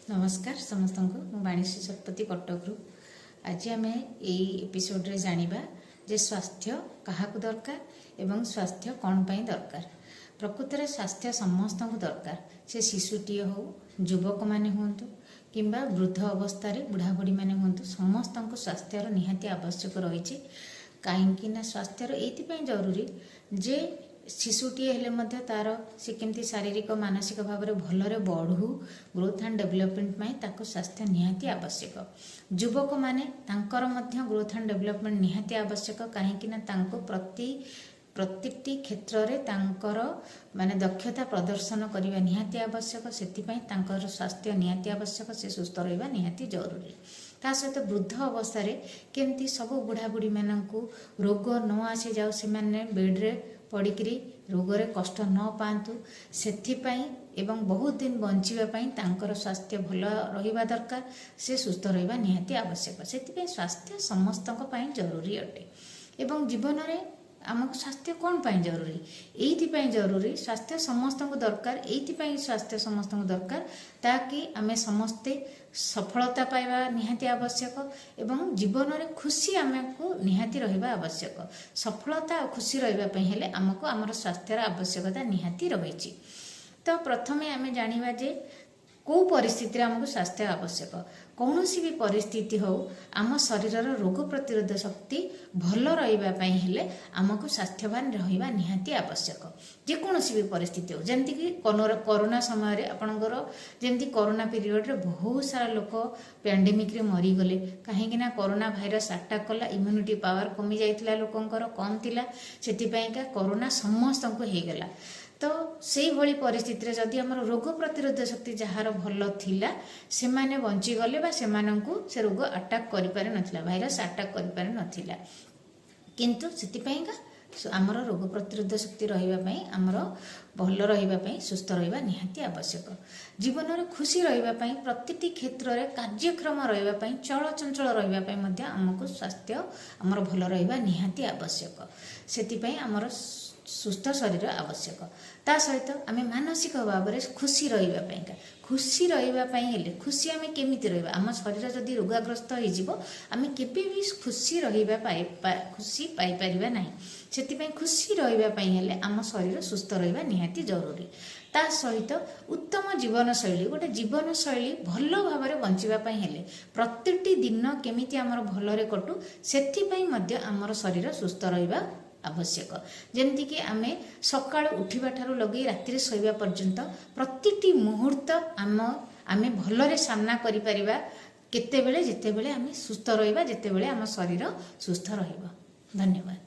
ନମସ୍କାର ସମସ୍ତଙ୍କୁ। ମୁଁ ବାଣୀଶ୍ରୀ ଶତପଥୀ, କଟକରୁ। ଆଜି ଆମେ ଏଇ ଏପିସୋଡ଼ରେ ଜାଣିବା ଯେ ସ୍ୱାସ୍ଥ୍ୟ କାହାକୁ ଦରକାର ଏବଂ ସ୍ୱାସ୍ଥ୍ୟ କ'ଣ ପାଇଁ ଦରକାର। ପ୍ରକୃତରେ ସ୍ୱାସ୍ଥ୍ୟ ସମସ୍ତଙ୍କୁ ଦରକାର। ସେ ଶିଶୁଟିଏ ହେଉ, ଯୁବକମାନେ ହୁଅନ୍ତୁ କିମ୍ବା ବୃଦ୍ଧ ଅବସ୍ଥାରେ ବୁଢ଼ାବୁଢ଼ୀମାନେ ହୁଅନ୍ତୁ, ସମସ୍ତଙ୍କୁ ସ୍ୱାସ୍ଥ୍ୟର ନିହାତି ଆବଶ୍ୟକ ରହିଛି। କାହିଁକି ନା ସ୍ୱାସ୍ଥ୍ୟର ଏଇଥିପାଇଁ ଜରୁରୀ ଯେ ଶିଶୁଟିଏ ହେଲେ ମଧ୍ୟ ତାର ସେ କେମିତି ଶାରୀରିକ ମାନସିକ ଭାବରେ ଭଲରେ ବଢ଼ୁ, ଗ୍ରୋଥ୍ ଆଣ୍ଡ ଡେଭଲପମେଣ୍ଟ ପାଇଁ ତାକୁ ସ୍ୱାସ୍ଥ୍ୟ ନିହାତି ଆବଶ୍ୟକ। ଯୁବକମାନେ, ତାଙ୍କର ମଧ୍ୟ ଗ୍ରୋଥ୍ ଆଣ୍ଡ ଡେଭଲପମେଣ୍ଟ ନିହାତି ଆବଶ୍ୟକ। କାହିଁକି ନା ତାଙ୍କୁ ପ୍ରତିଟି କ୍ଷେତ୍ରରେ ତାଙ୍କର ମାନେ ଦକ୍ଷତା ପ୍ରଦର୍ଶନ କରିବା ନିହାତି ଆବଶ୍ୟକ। ସେଥିପାଇଁ ତାଙ୍କର ସ୍ୱାସ୍ଥ୍ୟ ନିହାତି ଆବଶ୍ୟକ। ସେ ସୁସ୍ଥ ରହିବା ନିହାତି ଜରୁରୀ। ତା ସହିତ ବୃଦ୍ଧ ଅବସ୍ଥାରେ କେମିତି ସବୁ ବୁଢ଼ାବୁଢ଼ୀମାନଙ୍କୁ ରୋଗ ନ ଆସିଯାଉ, ସେମାନେ ବେଡ଼୍ରେ ପଡ଼ିକିରି ରୋଗରେ କଷ୍ଟ ନ ପାଆନ୍ତୁ, ସେଥିପାଇଁ ଏବଂ ବହୁତ ଦିନ ବଞ୍ଚିବା ପାଇଁ ତାଙ୍କର ସ୍ୱାସ୍ଥ୍ୟ ଭଲ ରହିବା ଦରକାର। ସେ ସୁସ୍ଥ ରହିବା ନିହାତି ଆବଶ୍ୟକ। ସେଥିପାଇଁ ସ୍ୱାସ୍ଥ୍ୟ ସମସ୍ତଙ୍କ ପାଇଁ ଜରୁରୀ ଅଟେ। ଏବଂ ଜୀବନରେ ଆମକୁ ସ୍ୱାସ୍ଥ୍ୟ କ'ଣ ପାଇଁ ଜରୁରୀ? ଏଇଥିପାଇଁ ଜରୁରୀ, ସ୍ୱାସ୍ଥ୍ୟ ସମସ୍ତଙ୍କୁ ଦରକାର। ଏଇଥିପାଇଁ ସ୍ୱାସ୍ଥ୍ୟ ସମସ୍ତଙ୍କୁ ଦରକାର ତାକି ଆମେ ସମସ୍ତେ ସଫଳତା ପାଇବା ନିହାତି ଆବଶ୍ୟକ ଏବଂ ଜୀବନରେ ଖୁସି ଆମକୁ ନିହାତି ରହିବା ଆବଶ୍ୟକ। ସଫଳତା ଆଉ ଖୁସି ରହିବା ପାଇଁ ହେଲେ ଆମକୁ ଆମର ସ୍ୱାସ୍ଥ୍ୟର ଆବଶ୍ୟକତା ନିହାତି ରହିଛି। ତ ପ୍ରଥମେ ଆମେ ଜାଣିବା ଯେ କେଉଁ ପରିସ୍ଥିତିରେ ଆମକୁ ସ୍ୱାସ୍ଥ୍ୟ ଆବଶ୍ୟକ। କୌଣସି ବି ପରିସ୍ଥିତି ହେଉ, ଆମ ଶରୀରର ରୋଗ ପ୍ରତିରୋଧ ଶକ୍ତି ଭଲ ରହିବା ପାଇଁ ହେଲେ ଆମକୁ ସ୍ୱାସ୍ଥ୍ୟବାନ ରହିବା ନିହାତି ଆବଶ୍ୟକ। ଯେକୌଣସି ବି ପରିସ୍ଥିତି ହେଉ, ଯେମିତିକି କରୋନା ସମୟରେ ଆପଣଙ୍କର ଯେମିତି କରୋନା ପିରିୟଡ଼ରେ ବହୁତ ସାରା ଲୋକ ପ୍ୟାଣ୍ଡେମିକ୍ରେ ମରିଗଲେ। କାହିଁକି ନା କରୋନା ଭାଇରସ୍ ଆଟାକ୍ କଲା, ଇମ୍ୟୁନିଟି ପାୱାର କମି ଯାଇଥିଲା, ଲୋକଙ୍କର କମ୍ ଥିଲା, ସେଥିପାଇଁକା କରୋନା ସମସ୍ତଙ୍କୁ ହେଇଗଲା। ତ ସେଇଭଳି ପରିସ୍ଥିତିରେ ଯଦି ଆମର ରୋଗ ପ୍ରତିରୋଧ ଶକ୍ତି ଯାହାର ଭଲ ଥିଲା, ସେମାନେ ବଞ୍ଚିଗଲେ ବା ସେମାନଙ୍କୁ ସେ ରୋଗ ଆଟାକ୍ କରିପାରିନଥିଲା, ଭାଇରସ୍ ଆଟାକ୍ କରିପାରିନଥିଲା। କିନ୍ତୁ ସେଥିପାଇଁକା ଆମର ରୋଗ ପ୍ରତିରୋଧ ଶକ୍ତି ରହିବା ପାଇଁ, ଆମର ଭଲ ରହିବା ପାଇଁ ସୁସ୍ଥ ରହିବା ନିହାତି ଆବଶ୍ୟକ। ଜୀବନରେ ଖୁସି ରହିବା ପାଇଁ, ପ୍ରତିଟି କ୍ଷେତ୍ରରେ କାର୍ଯ୍ୟକ୍ଷମ ରହିବା ପାଇଁ, ଚଳଚଞ୍ଚଳ ରହିବା ପାଇଁ ମଧ୍ୟ ଆମକୁ ସ୍ୱାସ୍ଥ୍ୟ ଆମର ଭଲ ରହିବା ନିହାତି ଆବଶ୍ୟକ। ସେଥିପାଇଁ ଆମର ସୁସ୍ଥ ଶରୀର ଆବଶ୍ୟକ। ତା ସହିତ ଆମେ ମାନସିକ ଭାବରେ ଖୁସି ରହିବା ପାଇଁକା, ଖୁସି ରହିବା ପାଇଁ ହେଲେ, ଖୁସି ଆମେ କେମିତି ରହିବା? ଆମ ଶରୀର ଯଦି ରୋଗାଗ୍ରସ୍ତ ହେଇଯିବ, ଆମେ କେବେ ବି ଖୁସି ପାଇପାରିବା ନାହିଁ। ସେଥିପାଇଁ ଖୁସି ରହିବା ପାଇଁ ହେଲେ ଆମ ଶରୀର ସୁସ୍ଥ ରହିବା ନିହାତି ଜରୁରୀ। ତା ସହିତ ଉତ୍ତମ ଜୀବନଶୈଳୀ, ଗୋଟେ ଜୀବନଶୈଳୀ ଭଲ ଭାବରେ ବଞ୍ଚିବା ପାଇଁ ହେଲେ, ପ୍ରତିଟି ଦିନ କେମିତି ଆମର ଭଲରେ କଟୁ, ସେଥିପାଇଁ ମଧ୍ୟ ଆମର ଶରୀର ସୁସ୍ଥ ରହିବା ଆବଶ୍ୟକ। ଯେମିତିକି ଆମେ ସକାଳୁ ଉଠିବା ଠାରୁ ଲଗେଇ ରାତିରେ ଶୋଇବା ପର୍ଯ୍ୟନ୍ତ ପ୍ରତିଟି ମୁହୂର୍ତ୍ତ ଆମେ ଭଲରେ ସାମ୍ନା କରିପାରିବା କେତେବେଳେ? ଯେତେବେଳେ ଆମେ ସୁସ୍ଥ ରହିବା, ଯେତେବେଳେ ଆମ ଶରୀର ସୁସ୍ଥ ରହିବ। ଧନ୍ୟବାଦ।